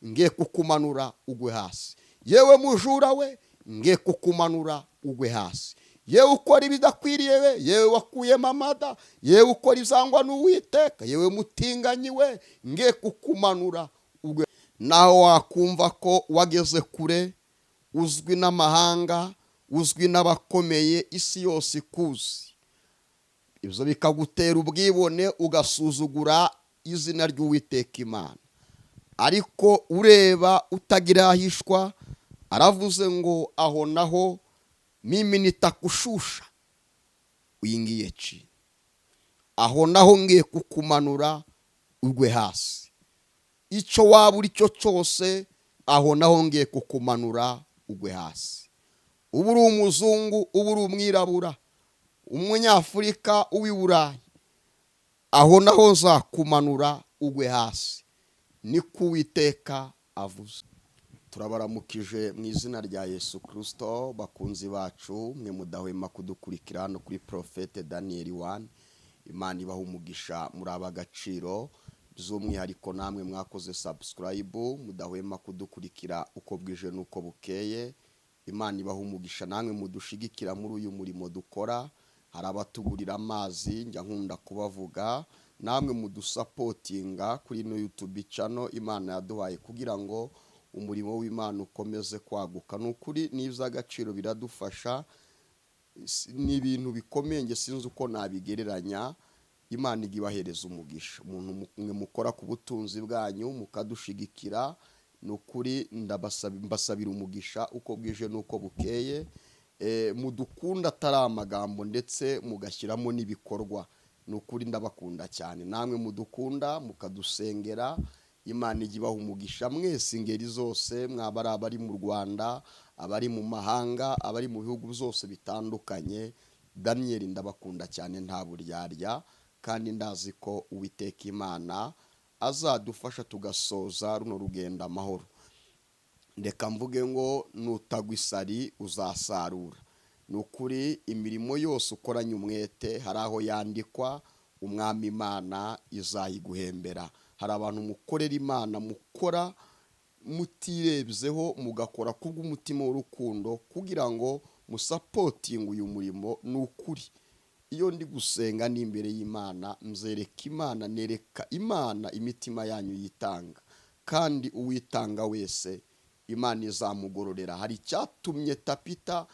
Ngiye kukumanura ugwe hasi. Yewe mujura we, ngiye kukumanura ugwe hasi. Yewe ukora ibidakwiriye we, yewe wakuyemo amada, yewe ukora izangwa n'Uwiteka, yewe mutinganyi we, ngiye kukumanura ugwe. Naho wakumva ko wageze kure, uzwi n'amahanga, uzwi n'abakomeye, isi yose ikuzi, ibyo bikagutera ubwibone, ugasuzugura izina ry'Uwiteka Imana. Ariko ureba utagira ahishwa aravuze ngo: "Aho naho mimi nitakushusha uingie chini." Aho naho ngiye kukumanura ugwe hasi. Icyo waba uri cyo cyose, aho naho ngiye kukumanura ugwe hasi. Uba uri umuzungu, uba uri umwirabura, umunyafurika, uw'i Burayi, aho naho nzakumanura ugwe hasi, niko Uwiteka avuze. Turabaramukije mu izina rya Yesu Kirisito, bakunzi bacu mwe mudahwema kudukurikira hano kuri Prophète Daniel One. Imana ibaha umugisha, muri ab'agaciro. By'umwihariko namwe mwakoze subscribe, mudahwema kudukurikira uko bwije n'uko bukeye, Imana ibaha umugisha. Namwe mudushigikira muri uyu murimo dukora, hari abatugurira amazi, njya nkunda kubavuga. Namwe mudusupportinga kuri ino YouTube channel Imana yaduhaye kugira ngo umurimo w'Imana ukomeze kwaguka, ni ukuri ni iby'agaciro, biradufasha, ni ibintu bikomeye, nge sinzi uko nabigereranya. Imana ijya ibahereza umugisha. Umuntu mwe mukora ku butunzi bwanyu mukadushigikira, ni ukuri mbasabira umugisha uko bwije n'uko bukeye. Mudukunda atari amagambo, ndetse mugashyiramo n'ibikorwa, ni ukuri ndabakunda cyane. Namwe mudukunda mukadusengera, Imana ijya ibaha umugisha mwese, ingeri zose, mwaba ari abari mu Rwanda, abari mu mahanga, abari mu bihugu byose bitandukanye. Daniyeli ndabakunda cyane, nta buryarya, kandi ndazi ko Uwiteka Imana azadufasha tugasoza runo rugendo amahoro. Reka mvuge ngo nutagwa isari uzasarura. Ni ukuri imirimo yose ukoranye umwete hari aho yandikwa, Umwami Imana izayiguhembera. Hari abantu mukorera Imana, mukora mutirebyeho, mugakora kubw'umutima w'urukundo kugira ngo musupportinge uyu murimo. Ni ukuri iyo ndi gusenga ni imbere y'Imana, nzereka Imana, nereka Imana imitima yanyu yitanga, kandi uwitanga wese Imana izamugororera. Hari icyatumye Tapita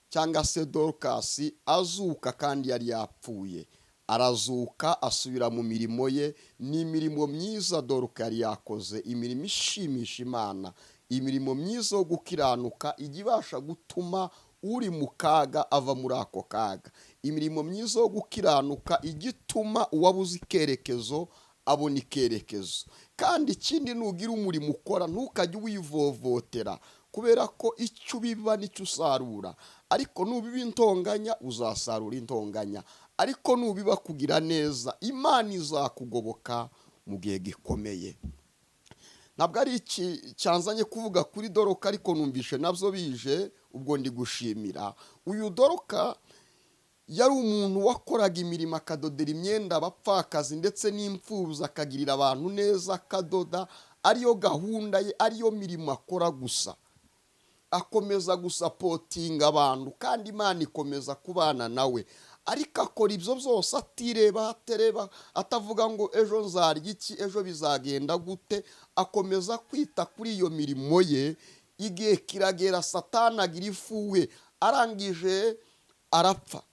cyangwa se Dorukasi azuka kandi yari yapfuye, arazuka asubira mu mirimo ye. Ni imirimo myiza Doruka yari yakoze, imirimo ishimisha Imana, imirimo myiza yo gukiranuka ijya ibasha gutuma uri mu kaga ava muri ako kaga, imirimo myiza yo gukiranuka ijya ituma uwabuze ikerekezo abona ikerekezo. Kandi ikindi, nugira umurimo ukora ntukajye uwivovotera, kubera ko icyo ubiba nicyo usarura. Ariko nubiba intonganya uzasarura intonganya, ariko nubiba kugira neza Imana izakugoboka mu gihe gikomeye. Ntabwo ari iki cyanzanye kuvuga kuri Doroka, ariko numvishe nabyo bije, ubwo ndi gushimira. Uyu Doroka yari umuntu wakoraga imirimo, akadodera imyenda abapfakazi ndetse n'imfubyi, akagirira abantu neza, akadoda, ariyo gahunda ye, ariyo mirimo akora gusa. Akomeza gusupportinga abantu kandi Imana ikomeza kubana nawe, ariko akora ibyo byose atireba, atareba, atavuga ngo ejo nzarya iki, ejo bizagenda gute. Akomeza kwita kuri iyo mirimo ye. Igihe kiragera Satani agira ifuwe, arangije arapfa.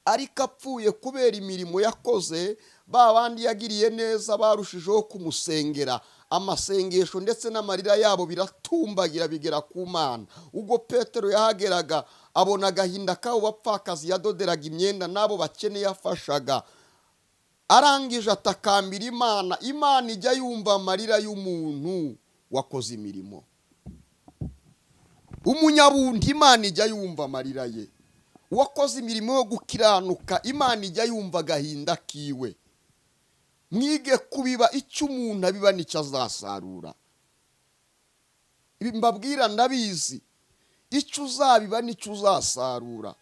Ariko apfuye, kubera imirimo yakoze, ba bandi yagiriye neza barushijeho kumusengera. Amasengesho ndetse n'amarira yabo biratumbagira bigera ku Mana. Ubwo Petero yahageraga abona agahinda k'abo bapfakazi yadoderaga imyenda n'abo bakene yafashaga, arangije atakambira Imana. Imana ijya yumva amarira y'umuntu wakoze imirimo. Umunyabundi Imana ijya yumva amarira ye. Uwakoze imirimo yo gukiranuka Imana ijya yumva agahinda kiwe. Mwige kubiba. Icyo umuntu abiba nicyo azasarura. Ibi mbabwira ndabizi. Icyo uzabiba nicyo uzasarura.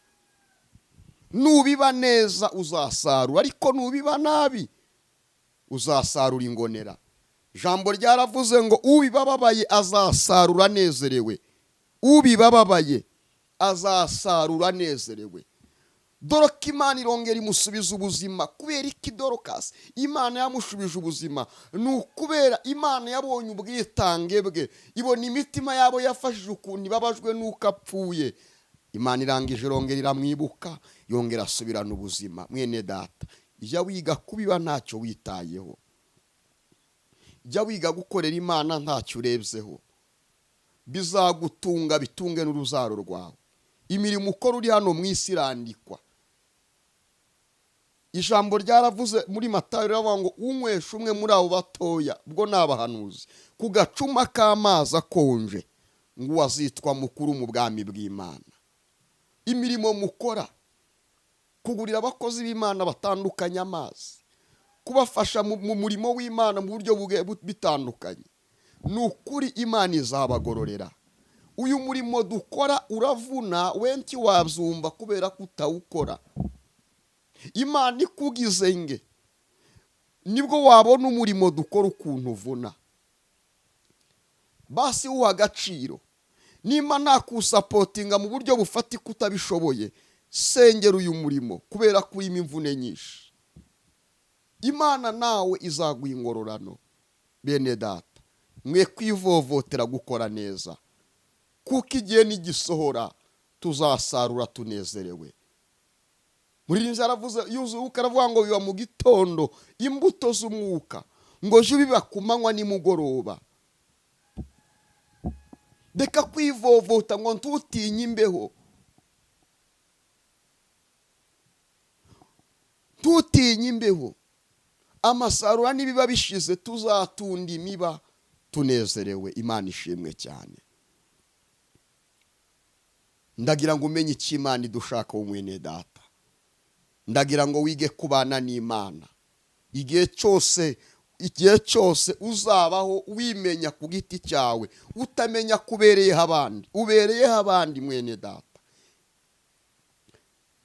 Nubiba neza uzasarura, ariko nubiba nabi uzasarura ingonera. Ijambo ryaravuze ngo ubibababaye azasarura anezerewe, ubibababaye azasarura anezerewe. Dore ko Imana irongera imusubiza ubuzima. Kubera iki Dorokasi Imana yamushubije ubuzima? Ni ukubera Imana yabonye ubwitange bwe, ibona imitima yabo yafashije ukuntu ibabajwe n'uko apfuye. Imana irangije irongera iramwibuka, yongera asubirana ubuzima. Mwene data, jya wiga kubiba ntacyo witayeho, jya wiga gukorera Imana ntacyo urebyeho, bizagutunga bitunge n'urubyaro rwawe. Imirimo ukora uri hano mu isi irandikwa. Ijambo ryaravuze muri Matayo riravuga ngo unywesha umwe muri abo batoya, ubwo ni abahanuzi, ku gacuma k'amazi akonje, ngo uwazitwa mukuru mu bwami bw'Imana. Imirimo mukora, kugurira abakozi b'Imana batandukanye amazi, kubafasha mu murimo w'Imana mu buryo bitandukanye, ni ukuri Imana izabagororera. Uyu murimo dukora uravuna, wenshi wabyumva kubera ko utawukora. Imana ikugize nge nibwo wabona umurimo dukora ukuntu uvuna. Basi uha agaciro. Nimba ntakusapotinga mu buryo bufatika utabishoboye, sengera uyu murimo kubera ko urimo imvune nyinshi. Imana nawe izaguha ingororano. Bene data, mwe kwivovotera gukora neza, kuko igihe nigisohora tuzasarura tunezerewe. Muririmbyi aravuze, yuzuye umwuka, aravuga ngo biba mu gitondo imbuto z'umwuka, ngo jya ubiba ku manywa nimugoroba. Reka kwivovota ngo ntutinye imbeho, ntutinye imbeho. Amasarura nibiba bishize tuzatunda imiba tunezerewe. Imana ishimwe cyane. Ndagira ngo umenye icyo Imana idushaka mwene data. Ndagira ngo wige kubana n'Imana. Igihe cyose, igihe cyose uzabaho wimenya ku giti cyawe, utamenya ko ubereyeho abandi, ubereyeho abandi mwene data.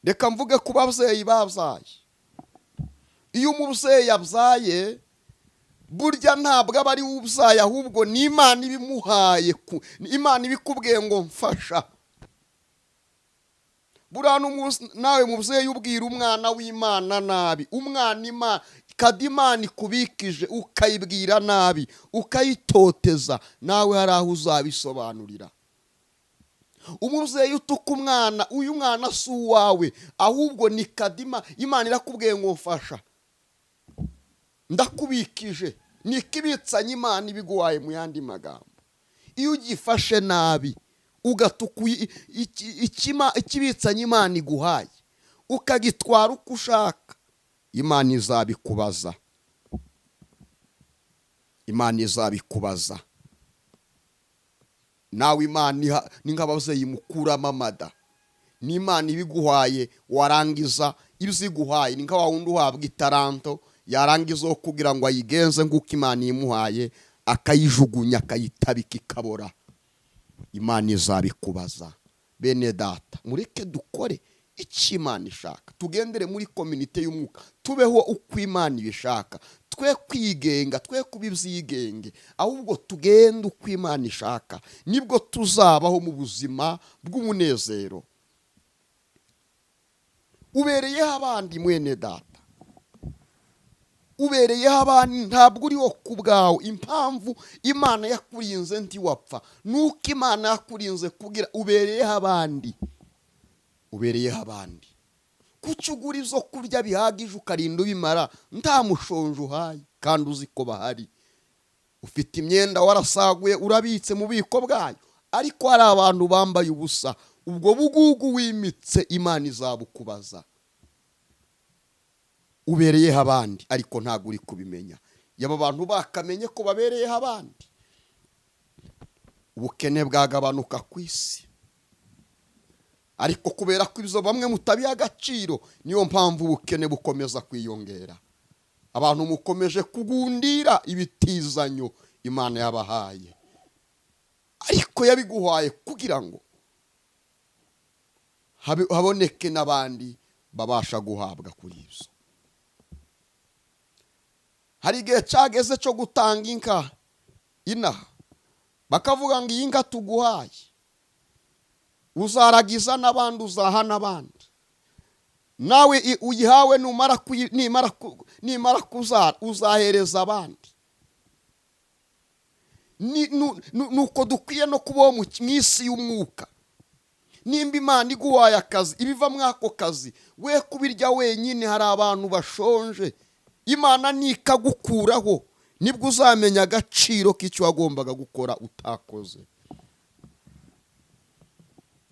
Reka mvuge ku babyeyi babyaye. Iyo umubyeyi abyaye, burya ntabwo aba ari we ubyaye, ahubwo ni Imana ibimuhaye, Imana ibikubwiye ngo mfasha. Buriya nawe mubyeyi ubwira umwana w'Imana nabi, umwana Imana kadi Imana ikubikije ukayibwira nabi, ukayitoteza, nawe hari aho uzabisobanurira. Umubyeyi utuka umwana, uyu mwana si uwawe, ahubwo ni kadima Imana irakubwiye ngo mfasha, ndakubikije, ni ikibitsanye Imana ibiguhaye. Mu yandi magambo, iyo ugifashe nabi ugatuka ikibitsanye Imana iguhaye, ukagitwara uko ushaka, Imana izabikubaza. Imana izabikubaza. Nawe Imana ni nk'ababyeyi mukuramo amada, ni Imana ibiguhaye, warangiza ibiziguhaye, ni nka wa wundi uhabwa itaranto, yarangiza wo kugira ngo ayigenze nk'uko Imana imuhaye, akayijugunya, akayitabika, ikabora. Imana izabikubaza. Bene data, mureke dukore icyo Imana ishaka, tugendere muri kominite y'umwuka, tubeho uko Imana ibishaka, twe kwigenga, twe kuba ibyigenge, ahubwo tugende uko Imana ishaka, nibwo tuzabaho mu buzima bw'umunezero. Ubereyeho abandi mwene data, ubereyeho abandi, ntabwo uriho ku bwawe. Impamvu Imana yakurinze ntiwapfa, nuko Imana yakurinze kugira ubereyeho abandi, ubereyeho abandi. Kuki ugura ibyo kurya bihagije ukarinda ubimara nta mushonje uhaye, kandi uzi ko bahari? Ufite imyenda warasaguye urabitse mu bubiko bwayo, ariko hari abantu bambaye ubusa. Ubwo bugugu wimitse Imana izabukubaza. Ubereyeho abandi, ariko ntabwo uri kubimenya. Yaba abantu bakamenye ko babereyeho abandi, ubukene bwagabanuka ku isi. Ariko kubera ko ibyo bamwe mutabiha agaciro, niyo mpamvu ubukene bukomeza kwiyongera. Abantu mukomeje kugundira ibitizanyo Imana yabahaye, ariko yabiguhaye kugira ngo haboneke n'abandi babasha guhabwa kuri ibyo. Hari igihe cyageze cyo gutanga inka inaha, bakavuga ngo iyi nka tuguhaye uzaragiza n'abandi, uzaha n'abandi, nawe uyihawe nimara kuzara uzahereza abandi. Nuko dukwiye no kubaho mu isi y'umwuka. Nimba Imana iguhaye akazi, ibiva muri ako kazi we kubirya wenyine, hari abantu bashonje. Imana nikagukuraho nibwo uzamenya agaciro k'icyo wagombaga gukora utakoze.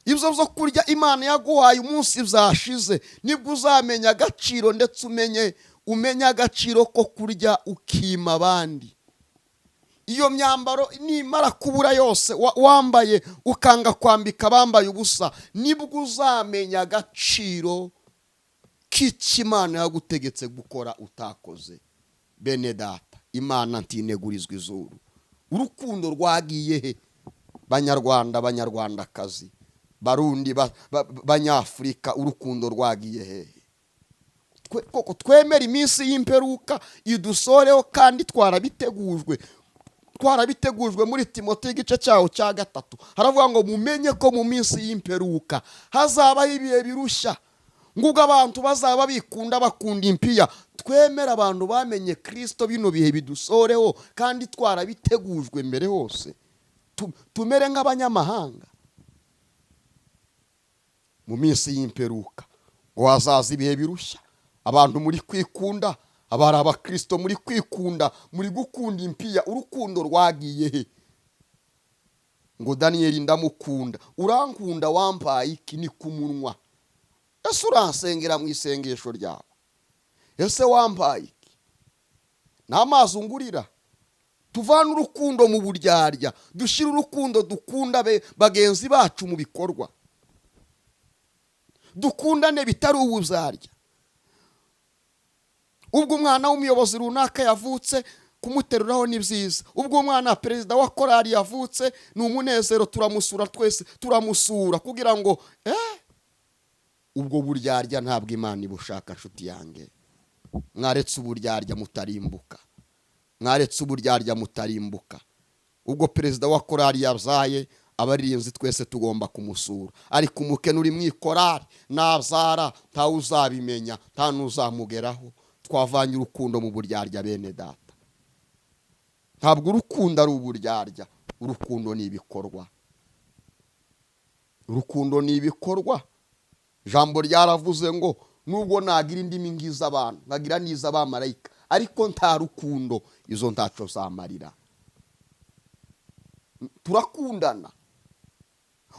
Ibyo byo kurya Imana yaguhaye, umunsi byashize nibwo uzamenya agaciro, ndetse umenye agaciro ko kurya ukima abandi. Iyo myambaro nimara kubura yose wambaye ukanga kwambika abambaye ubusa, nibwo uzamenya agaciro k'icyo Imana yagutegetse gukora utakoze. Bene data, Imana ntinegurizwa izuru. Urukundo rwagiye he? Banyarwanda, Banyarwandakazi, Barundi, Banyafurika, urukundo rwagiye hehe? Koko twemera iminsi y'imperuka idusoreho kandi twarabitegujwe, twarabitegujwe. Muri Timote igice cyawo cya 3 haravuga ngo mumenye ko mu minsi y'imperuka hazabaho ibihe birushya, ngubwo abantu bazaba bikunda, bakunda impiya. Twemera abantu bamenye Kirisito bino bihe bidusoreho kandi twarabitegujwe mbere hose, tumere nk'abanyamahanga. Mu minsi y'imperuka ngo hazaza ibihe birushya, abantu muri kwikunda, abari abakirisito muri kwikunda, muri gukunda impiya. Urukundo rwagiye he? Ngo Daniyeli ndamukunda, urankunda wampaye iki? Ni ku munwa. Ese uransengera mu isengesho ryawe? Ese wampaye iki? Ni amazi ungurira? Tuvane urukundo mu buryarya, dushyire urukundo dukunda bagenzi bacu mu bikorwa, dukundane bitari uburyarya. Ubwo umwana w'umuyobozi runaka yavutse, kumuteruraho ni byiza. Ubwo umwana wa perezida wa korali yavutse, ni umunezero, turamusura twese, turamusura kugira ngo ubwo buryarya ntabwo Imana ibushaka. Nshuti yanjye, mwaretse uburyarya mutarimbuka, mwaretse uburyarya mutarimbuka. Ubwo perezida wa korali yabyaye, abaririmbyi twese tugomba kumusura, ariko umukene uri mu ikorali nabyara ntawe uzabimenya, nta n'uzamugeraho. Twavanye urukundo mu buryarya, bene data. Ntabwo urukundo ari uburyarya, urukundo ni ibikorwa, urukundo ni ibikorwa. Ijambo ryaravuze ngo nubwo nagira indimi nk'iz'abantu, nkagira n'iz'abamarayika, ariko nta rukundo, izo ntaco zamarira. Turakundana.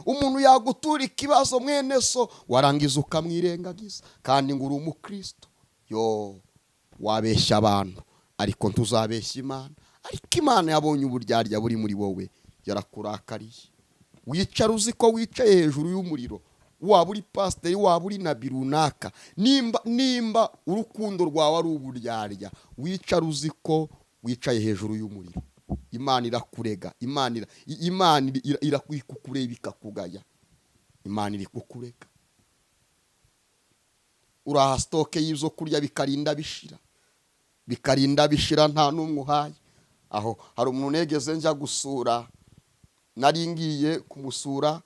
Umuntu yagutura ikibazo mwene so, warangiza ukamwirengagiza, kandi ngo uri umukristo. Yo wabeshya abantu ariko ntuzabeshya Imana. Ariko Imana yabonye uburyarya buri muri wowe, yarakurakariye. Wicara uzi ko wicaye hejuru y'umuriro, waba uri pasiteri, waba uri nabi runaka, nimba urukundo rwawe ari uburyarya, wicara uzi ko wicaye hejuru y'umuriro. Imana irakurega, Imana irakukureba ikakugaya, Imana iri kukurega. Uraha sitoke y'ibyo kurya bikarinda bishira, bikarinda bishira, nta n'umwe uhaye. Aho hari umuntu negeze njya gusura, nari ngiye kumusura,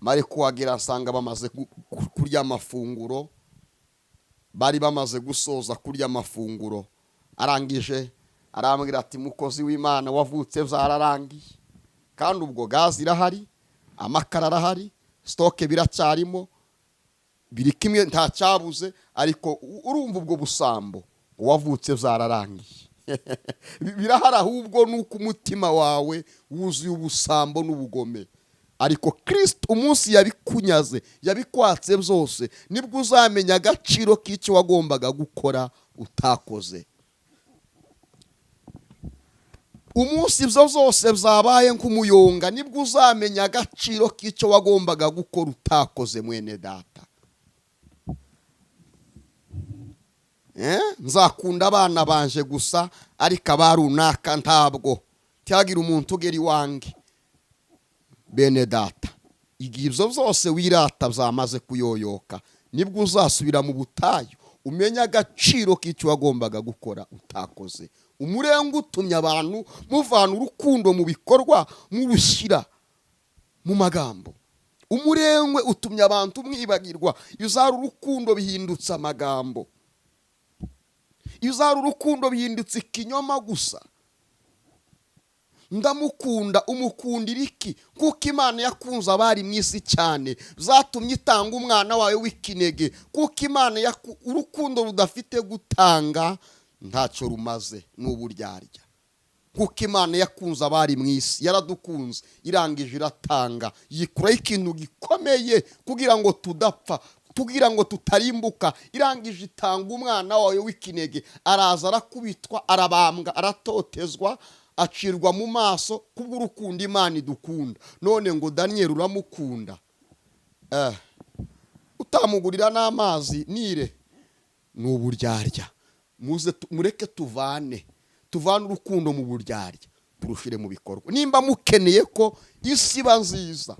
mare kuhagera nsanga bamaze kurya amafunguro, bari bamaze gusoza kurya amafunguro. Arangije arambwira ati mukozi w'Imana wavutse byararangiye, kandi ubwo gazi irahari, amakara arahari, sitoke biracyarimo, biri kimwe nta cyabuze, ariko urumva ubwo busambo wavutse byararangiye birahari, ahubwo nuko umutima wawe wuzuye ubusambo n'ubugome. Ariko Kristo umunsi yabikunyaze, yabikwatse byose, nibwo uzamenya agaciro k'icyo wagombaga gukora utakoze. Umunsi ibyo byose byabaye nk'umuyonga, nibwo uzamenya agaciro k'icyo wagombaga gukora utakoze, mwene data. Nzakunda abana banje gusa, ariko aba runaka ntabwo cyagira umuntu ugera iwange. Bene data, igihe ibyo byose wirata byamaze kuyoyoka, nibwo uzasubira mu butayu Umenye agaciro k'icyo wagombaga gukora utakoze. Umurengwe utumye abantu muvana urukundo mu bikorwa, murushyira mu magambo. Umurengwe utumye abantu mwibagirwa izari urukundo, bihindutse amagambo. Izari urukundo bihindutse ikinyoma gusa. Ndamukunda, umukundira iki? Kuko Imana yakunze abari mu isi cyane, zatumye itanga umwana wayo w'ikinege. Kuko Imana urukundo rudafite gutanga ntacyo rumaze, ni uburyarya. Kuko Imana yakunze abari mu isi, yaradukunze, irangije iratanga, yikuraho ikintu gikomeye kugira ngo tudapfa, kugira ngo tutarimbuka. Irangije itanga umwana wayo w'ikinege, araza, arakubitwa, arabambwa, aratotezwa, acirwa mu maso kubw'urukundo Imana idukunda. None ngo Daniyeli uramukunda, utamugurira n'amazi nire, ni uburyarya. Muze mureke tuvane urukundo mu buryarya, turushire mu bikorwa. Nimba mukeneye ko isi iba nziza,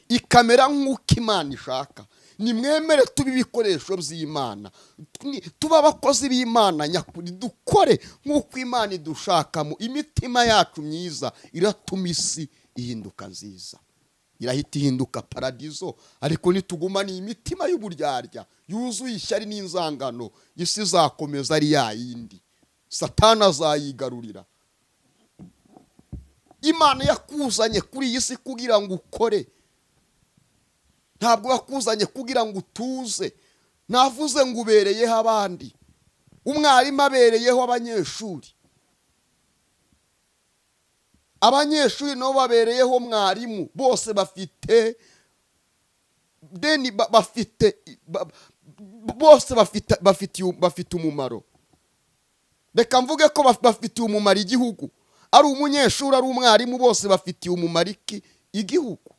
ikamera nk'uko Imana ishaka, nimwemere tube ibikoresho by'Imana, tube abakozi b'Imana nyakuri, dukore nk'uko Imana idushakamo. Imitima yacu myiza iratuma isi ihinduka nziza, irahita ihinduka paradizo. Ariko nitugumana iyi mitima y'uburyarya yuzuye ishyari n'inzangano, isi izakomeza ari ya yindi, Satani azayigarurira. Imana yakuzanye kuri iyi si kugira ngo ukore, ntabwo yakuzanye kugira ngo utuze. Navuze ngo ubereyeho abandi. Umwarimu abereyeho abanyeshuri, abanyeshuri nabo babereyeho mwarimu. Bose bafite deni, bafite bose bafite umumaro. Reka mvuge ko bafitiye umumaro igihugu. Ari umunyeshuri, ari umwarimu, bose bafitiye umumaro iki? Igihugu.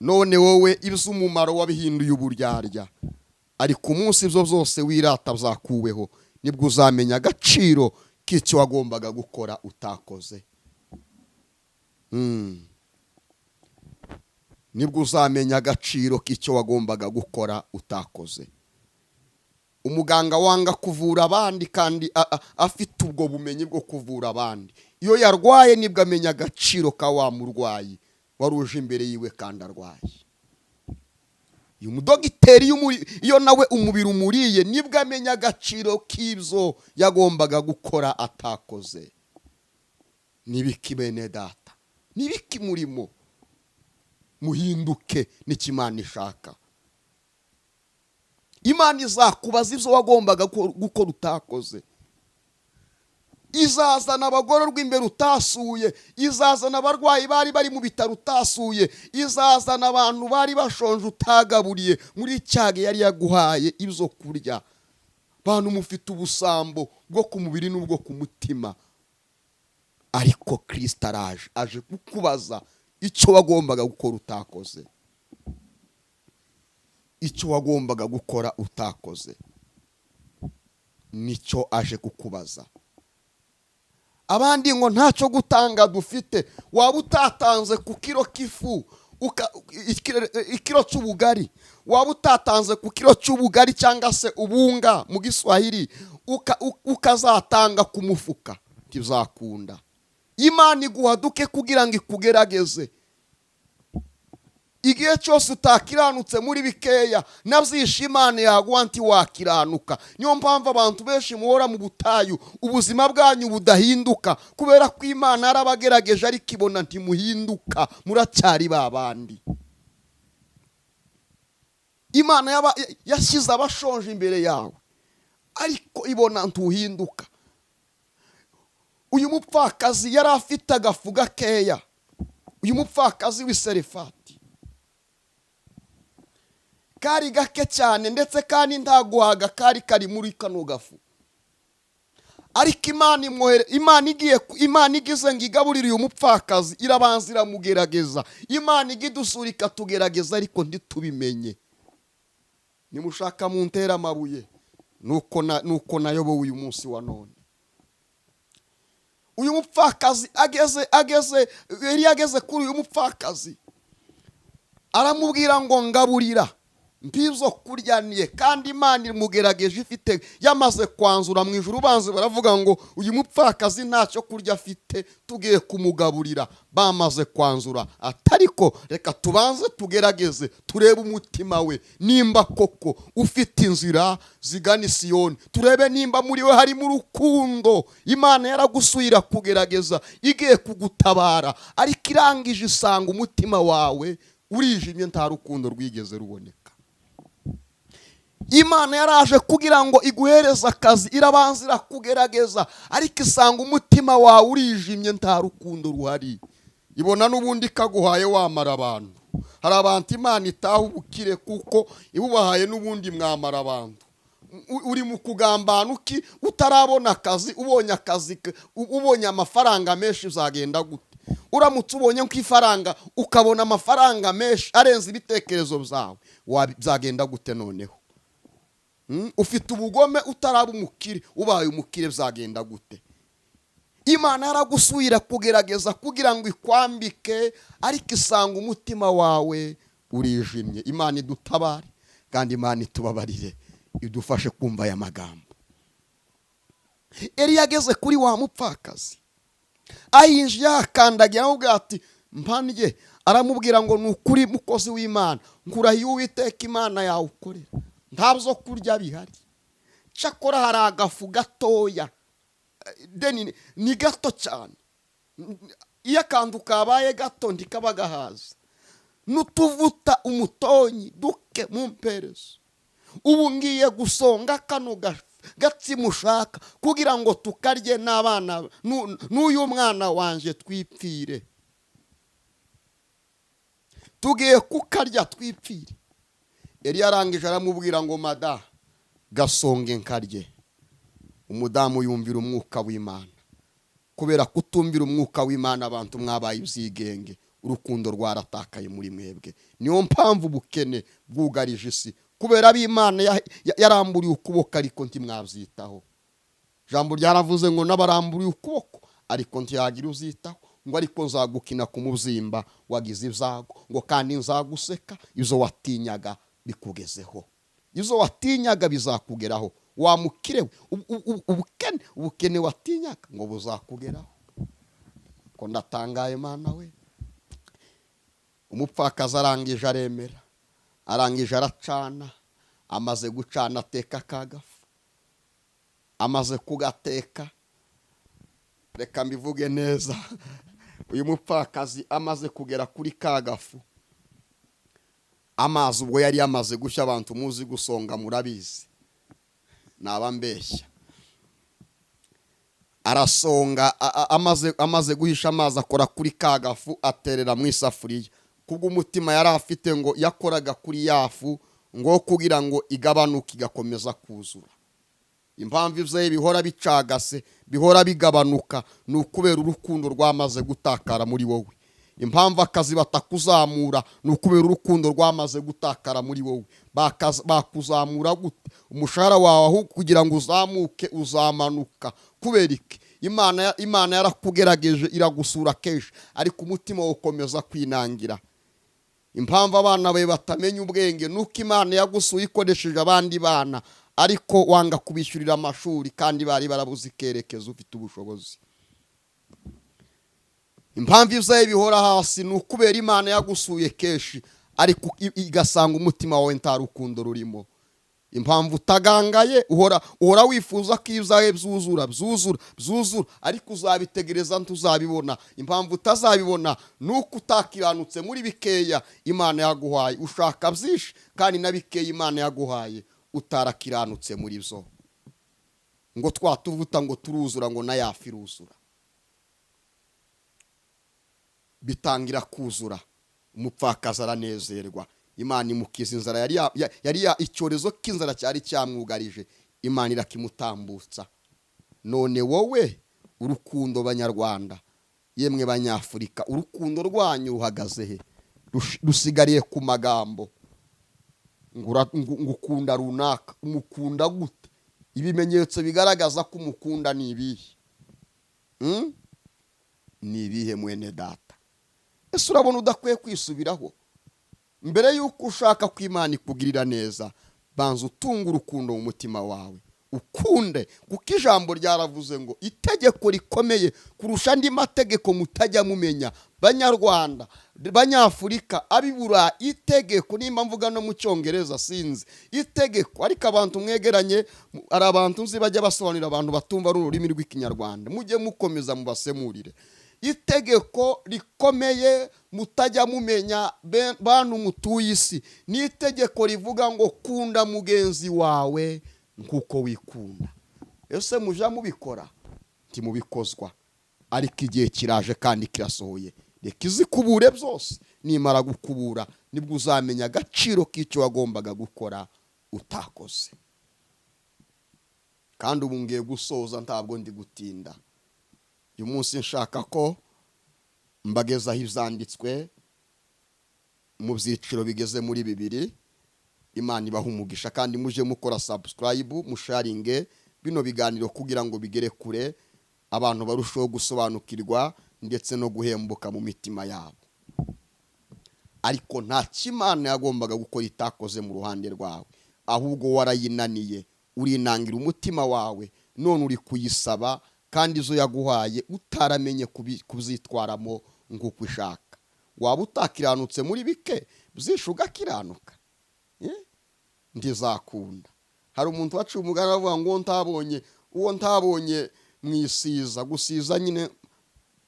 None wowe iby'umumaro wabihinduye uburyarya. Ariko umunsi ibyo byose wirata byakuweho, nibwo uzamenya agaciro k'icyo wagombaga gukora utakoze. Nibwo uzamenya agaciro k'icyo wagombaga gukora utakoze. Umuganga wanga kuvura abandi kandi afite ubwo bumenyi bwo kuvura abandi, iyo yarwaye nibwo amenya agaciro ka wa murwayi wari uje imbere yiwe kandi arwaye. Uyu mudogiteri iyo nawe umubiri umuriye, nibwo amenya agaciro k'ibyo yagombaga gukora atakoze. Nibiki bene data? Nibiki murimo? Muhinduke, nicyo Imana ishaka. Imana izakubaza ibyo wagombaga gukora utakoze. Izazana abagororwa imbere utasuye, izazana abarwayi bari bari mu bitaro utasuye, izazana abantu bari bashonje utagaburiye muri cyage yari yaguhaye ibyo kurya. Bantu mufite ubusambo bwo ku mubiri n'ubwo ku mutima, ariko Kirisito araje, aje kukubaza icyo wagombaga gukora utakoze. Icyo wagombaga gukora utakoze nicyo aje kukubaza. Abandi ngo ntacyo gutanga dufite. Waba utatanze ku kiro k'ifu, ikiro cy'ubugari, waba utatanze ku kiro cy'ubugari cyangwa se ubunga mu Giswahili, ukazatanga ku mufuka, ntibizakunda. Imana iguha duke kugira ngo ikugerageze. Igihe cyose utakiranutse muri bikeya, nabyishe Imana yaguha ntiwakiranuka. Niyo mpamvu abantu benshi muhora mu butayu, ubuzima bwanyu budahinduka, kubera ko Imana yarabagerageje ariko ibona ntimuhinduka, muracyari ba bandi. Imana yashyize abashonje imbere yawe, ariko ibona ntuhinduka. Uyu mupfakazi yari afite agafu gakeya, uyu mupfakazi w'iserefati, kari gake cyane, ndetse kandi nta guhaga kari kari muri kano gafu. Ariko Imana imwohere, Imana igiye ku-, Imana igize ngo igaburire uyu mupfakazi, irabanza iramugerageza. Imana ijya idusura ikatugerageza, ariko ntitubimenye. Nimushaka muntera amabuye, nuko nayobowe uyu munsi wa none. Uyu mupfakazi ageze, ageze, yari ageze kuri uyu mupfakazi, aramubwira ngo ngaburira. Mbizo kuryaniye kandi Imana imugerageje ifite yamaze kwanzura mu ijuru. Banze baravuga ngo uyu mupfakazi ntacyo kurya afite, tugiye kumugaburira. Bamaze kwanzura atariko reka tubanze tugerageze turebe umutima we nimba koko ufite inzira zigana Isiyoni, turebe nimba muri we harimo urukundo. Imana yaragusubira kugerageza igiye kugutabara, ariko irangije isanga umutima wawe urijimye, nta rukundo rwigeze ruboneka. Imana yaraje kugira ngo iguhereze akazi, irabanza irakugerageza, ariko isanga umutima wawe urijimye, nta rukundo ruhari. Ibona n'ubundi ikaguhaye wamara abantu. Hari abantu Imana itaha ubukire kuko ibubahaye n'ubundi mwamara abantu. Uri mu kugambana uki utarabona akazi, ubonye akazi, ubonye amafaranga menshi uzagenda gute? Uramutse ubonye nk'ifaranga, ukabona amafaranga menshi arenze ibitekerezo byawe, byagenda gute noneho? Ufite ubugome utaraba umukire, ubaye umukire byagenda gute? Imana yaragusubira kugerageza kugira ngo ikwambike, ariko isanga umutima wawe urijimye. Imana idutabare kandi Imana itubabarire, idufashe kumva aya magambo. Eliya ageze kuri wa mupfakazi, ahinjiye ahakandagira, aramubwira ati mpandye. Aramubwira ngo ni ukuri mukozi w'Imana, nkurahiye Uwiteka Imana yawe ukorera, nta byo kurya bihari, cyakora hari agafu gatoya, deni ni gato cyane, iyo akantu kabaye gato ntikaba gahaza, n'utuvuta umutonyi duke mu mperezo. Ubu ngiye gusonga kano gatsima ushaka kugira ngo tukarye n'abana n'uyu mwana wanje twipfire, tugiye kukarya twipfire. Eliya arangije aramubwira ngo mada gasonge nkarye. Umudamu yumvira umwuka w'Imana. Kubera kutumvira umwuka w'Imana abantu mwabaye ibyigenge, urukundo rwaratakaye muri mwebwe. Niyo mpamvu ubukene bwugarije isi, kubera ab'Imana yaramburiye ukuboko ariko ntimwabyitaho. Ijambo ryaravuze ngo n'abaramburiye ukuboko ariko ntiyagira uzitaho, ngo ariko nzagukina ku mubyimba wagize ibyago, ngo kandi nzaguseka izo watinyaga bikugezeho. Izo watinyaga bizakugeraho. Wa mukire we, ubukene watinyaga ngo buzakugeraho. Ko ndatangaye Mana we. Umupfakazi arangije aremera, arangije aracana, amaze gucana ateka kagafu, amaze kugateka, reka mbivuge neza, uyu mupfakazi amaze kugera kuri kagafu, amazi ubwo yari yamaze gushya, abantu muzi gusonga murabizi, naba mbeshya. Arasonga, amaze guhisha amazi akora kuri kagafu aterera mu isafuriya. Kubw'umutima yari afite ngo yakoraga kuri yafu ngo kugira ngo igabanuke igakomeza kuzura. Impamvu ivyo bihora bicagase, bihora bigabanuka, ni ukubera urukundo rwamaze gutakara muri wowe. Impamvu akazi batakuzamura ni ukubera urukundo rwamaze gutakara muri wowe. Bakuzamura gute? Umushahara wawe aho kugira ngo uzamuke uzamanuka. Kubera iki? Imana yarakugerageje iragusura kenshi, ariko umutima ukomeza kwinangira. Impamvu abana bawe batamenya ubwenge nuko Imana yagusuye ikoresheje abandi bana, ariko wanga kubishyurira amashuri kandi bari barabuze ikerekezo ufite ubushobozi. Impamvu ivyawe bihora hasi ni ukubera Imana yagusuye kenshi, ariko igasanga umutima wawe nta rukundo rurimo. Impamvu utagangaye, uhora wifuza ko ibyawe byuzura, byuzura, byuzura, ariko uzabitegereza ntuzabibona. Impamvu utazabibona ni uko utakiranutse muri bikeya Imana yaguhaye. Ushaka byinshi kandi na bikeya Imana yaguhaye utarakiranutse muri byo. Ngo twatuvuta ngo turuzura, ngo na yafi iruzura. Bitangira kuzura, umupfakazi aranezerwa. Imana imukiza inzara yari ya icyorezo cy'inzara cyari cyamwugarije, Imana irakimutambutsa. None wowe urukundo banyarwanda, yemwe banyafurika, urukundo rwanyu ruhagaze he? Rusigariye ku magambo. Ngukunda runaka, umukunda gute? Ibimenyetso bigaragaza ko umukunda ni ibihe? Ni ibihe mwene data? Ese urabona udakwiye kwisubiraho? Mbere y'uko ushaka ko Imana ikugirira neza, banza utunge urukundo mu mutima wawe, ukunde, kuko ijambo ryaravuze ngo itegeko rikomeye kurusha andi mategeko mutajya mumenya, Banyarwanda, Banyafurika, abibura itegeko, nimba mvuga no mu Cyongereza sinzi itegeko, ariko abantu mwegeranye, hari abantu nzi bajya basobanurira abantu batumva ari ururimi rw'Ikinyarwanda, mujye mukomeza mubasemurire. Itegeko rikomeye mutajya mumenya, bantu mutuye isi, ni itegeko rivuga ngo kunda mugenzi wawe nk'uko wikunda. Ese muja mubikora? Ntimubikozwa, ariko igihe kiraje kandi kirasohoye. Reka izikubure byose, nimara gukubura nibwo uzamenya agaciro k'icyo wagombaga gukora utakoze. Kandi ubu ngiye gusoza, ntabwo ndi gutinda. Uyu munsi nshaka ko mbagezaho ibyanditswe mu byiciro bigeze muri bibiri. Imana ibaha umugisha, kandi muje mukora subscribe, musharinge bino biganiro kugira ngo bigere kure, abantu barusheho gusobanukirwa ndetse no guhembuka mu mitima yabo. Ariko nta kimana yagombaga gukora itakoze mu ruhande rwawe, ahubwo warayinaniye, urinangira umutima wawe, none uri kuyisaba kandi izo yaguhaye utaramenye kuzitwaramo nk'uko ishaka. Waba utakiranutse muri bike, byinshi ugakiranuka, ntizakunda. Hari umuntu waciye umugani avuga ngo uwo ntabonye mu isiza, gusiza nyine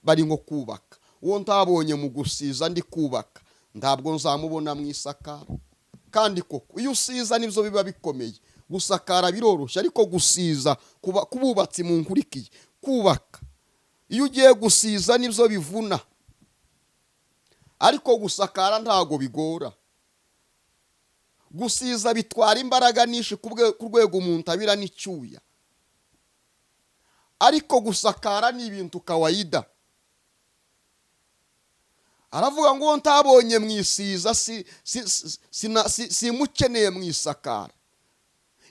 bari nko kubaka, uwo ntabonye mu gusiza ndi kubaka, ntabwo nzamubona mu isakara. Kandi koko iyo usiza nibyo biba bikomeye, gusakara biroroshye, ariko gusiza kububatsi mu nkurikiye kubaka, iyo ugiye gusiza nibyo bivuna, ariko gusakara ntago bigora. Gusiza bitwara imbaraga nyinshi ku rwego umuntu abira n'icyuya, ariko gusakara ni ibintu kawaida. Aravuga ngo uwo ntabonye mu isiza simukeneye mu isakara.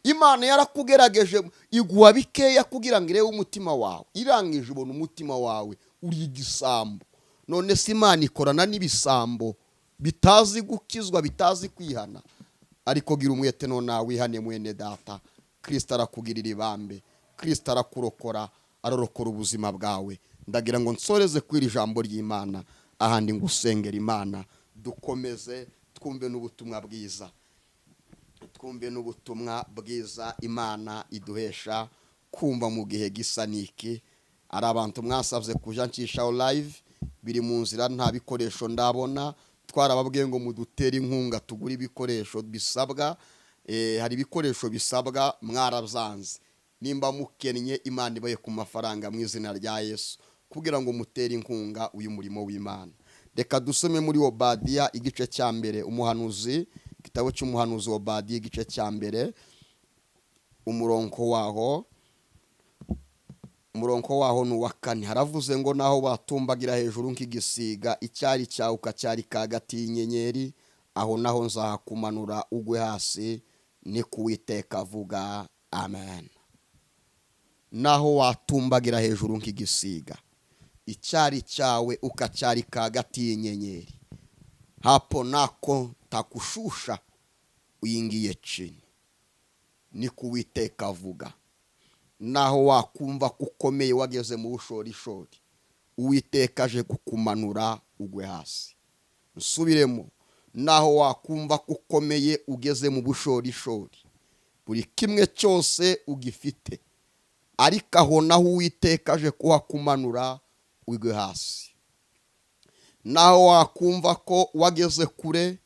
Imana yarakugerageje iguha bikeya kugira ngo irebe umutima wawe, irangije ubona umutima wawe uri igisambo. None se Imana ikorana n'ibisambo bitazi gukizwa, bitazi kwihana? Ariko gira umwete none wihane mwene data. Kristo arakugirira ibambe, Kristo arakurokora, ararokora ubuzima bwawe. Ndagira ngo nsoreze kw'iri jambo ry'Imana, ahandi ngusengera Imana, dukomeze twumve n'ubutumwa bwiza, twumve n'ubutumwa bwiza Imana iduhesha kumva mu gihe gisa n'iki. Hari abantu mwasabye kuja ncishaho live, biri mu nzira, nta bikoresho ndabona. Twarababwiye ngo mudutere inkunga tugure ibikoresho bisabwa. Hari ibikoresho bisabwa, mwarabyanze. Nimba mukennye, Imana ibaye ku mafaranga mu izina rya Yesu, kugira ngo mutere inkunga uyu murimo w'Imana. Reka dusome muri Obadiya igice cya mbere, umuhanuzi, igitabo cy'umuhanuzi Obadiya igice cya mbere, umurongo waho, umurongo waho ni uwa 4. Haravuze ngo naho batumbagira hejuru nk'igisiga, icyari cyawe ukacyarika hagati y'inyenyeri, aho naho nzahakumanura ugwe hasi, ni ko Uwiteka avuga. Amen. Naho watumbagira hejuru nk'igisiga, icyari cyawe ukacyarika hagati y'inyenyeri, hapo nako takushusha uingie chini, ni ko Uwiteka avuga. Naho wakumva ko ukomeye wageze mu bushorishori, Uwiteka aje kukumanura ugwe hasi. Nsubiremo, naho wakumva ko ukomeye ugeze mu bushorishori, buri kimwe cyose ugifite, ariko aho naho Uwiteka aje kuhakumanura ugwe hasi. Naho wakumva ko wageze kure,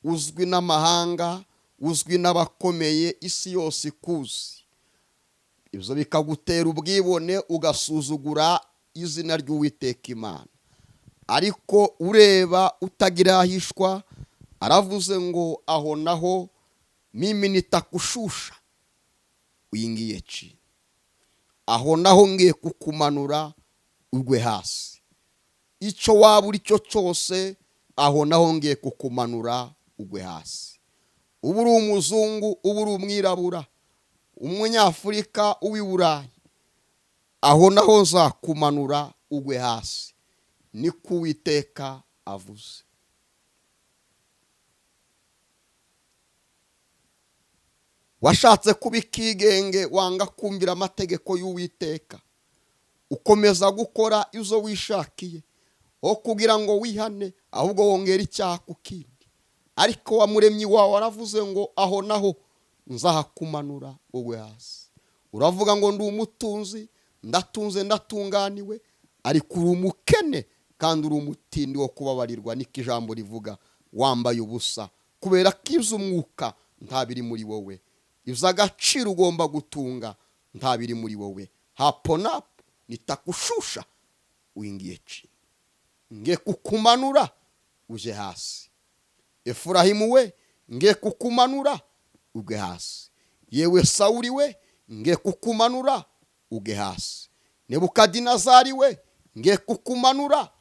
uzwi n'amahanga, uzwi n'abakomeye, isi yose ikuzi, ibyo bikagutera ubwibone, ugasuzugura izina ry'Uwiteka Imana, ariko ureba utagira ahishwa, aravuze ngo aho naho mimi nitakushusha uingie chini, aho naho ngiye kukumanura ugwe hasi. Icyo waba uri cyo cyose, aho naho ngiye kukumanura ugwe hasi. Uba uri umuzungu, uba uri umwirabura, umunyafurika, uw'i Burayi, aho naho nzakumanura ugwe hasi, ni ko Uwiteka avuze. Washatse kuba ikigenge, wanga kumvira amategeko y'Uwiteka, ukomeza gukora izo wishakiye aho kugira ngo wihane, ahubwo wongera icyaha ku kindi. Ariko wa muremyi wawe aravuze ngo aho naho nzahakumanura ugwe hasi. Uravuga ngo ndi umutunzi, ndatunze, ndatunganiwe, ariko uri umukene kandi uri umutindi wo kubabarirwa, niko ijambo rivuga. Wambaye ubusa kubera ko iby'umwuka ntabiri muri wowe, iby'agaciro ugomba gutunga ntabiri muri wowe. Hapo napo nitakushusha uingie chini, nge kukumanura uje hasi. Efurahimu we, nge kukumanura uge hasi. Yewe Sawuri we, nge kukumanura uge hasi. Nebukadinezari we, nge kukumanura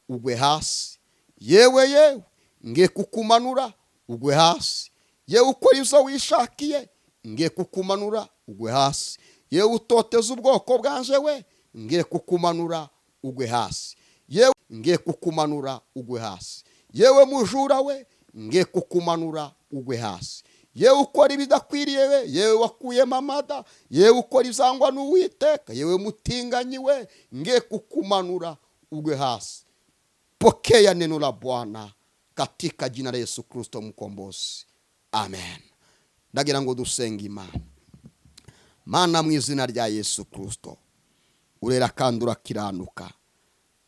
ugwe hasi. Yewe yewe, nge kukumanura ugwe hasi. Yewe ukora ibyo wishakiye, nge kukumanura ugwe hasi. Yewe utoteza ubwoko bwanje we, nge kukumanura ugwe hasi. Yewe nge kukumanura ugwe hasi. Yewe mujura we, nge kukumanura ugwe hasi. Yewe ukora ibidakwiriye we, yewe wakuyemo amada, yewe ukora ibyangwa n'Uwiteka, yewe mutinganyi we, nge kukumanura ugwe hasi. Pokea neno la Bwana katika jina la Yesu Kristo mkombozi, amen. Ndagira ngo dusenge Imana. Mana, mu izina rya Yesu Kristo, urera kandi urakiranuka.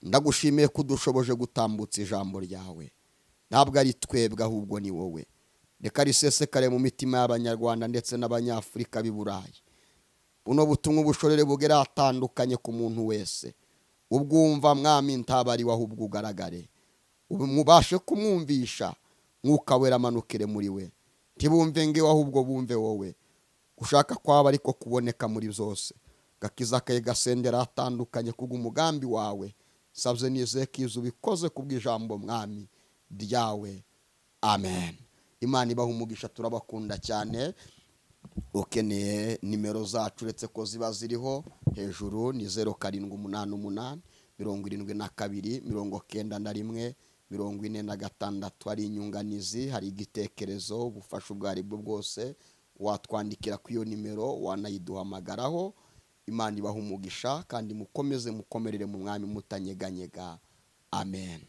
Ndagushimiye ko udushoboje gutambutsa ijambo ryawe. Ntabwo ari twebwe, ahubwo ni wowe. Reka risesekare mu mitima y'Abanyarwanda ndetse n'Abanyafurika b'i Burayi. Buno butumwa ubushorere bugera ahatandukanye ku muntu wese ubwumva. Mwami, ntabariwe, ahubwo ugaragare, mubashe kumwumvisha. Mwuka Wera amanukire muri we. Ntibumve ngewe, ahubwo bumve wowe. Gushaka kwaba ariko kuboneka muri byose, gakiza kaye gasendera atandukanye kubw'umugambi wawe. Sabye nizeye ko izo ubikoze kubw'ijambo, Mwami, ryawe. Amen. Imana ibaha umugisha, turabakunda cyane. Ukeneye nimero zacu, uretse ko ziba ziriho hejuru, ni 0788 72 91 46. Hari inyunganizi, hari igitekerezo, ubufasha ubwo ari bwo bwose, watwandikira ku iyo nimero, wanayiduhamagaraho. Imana ibaha umugisha kandi mukomeze mukomerere mu Mwami mutanyeganyega. Amen.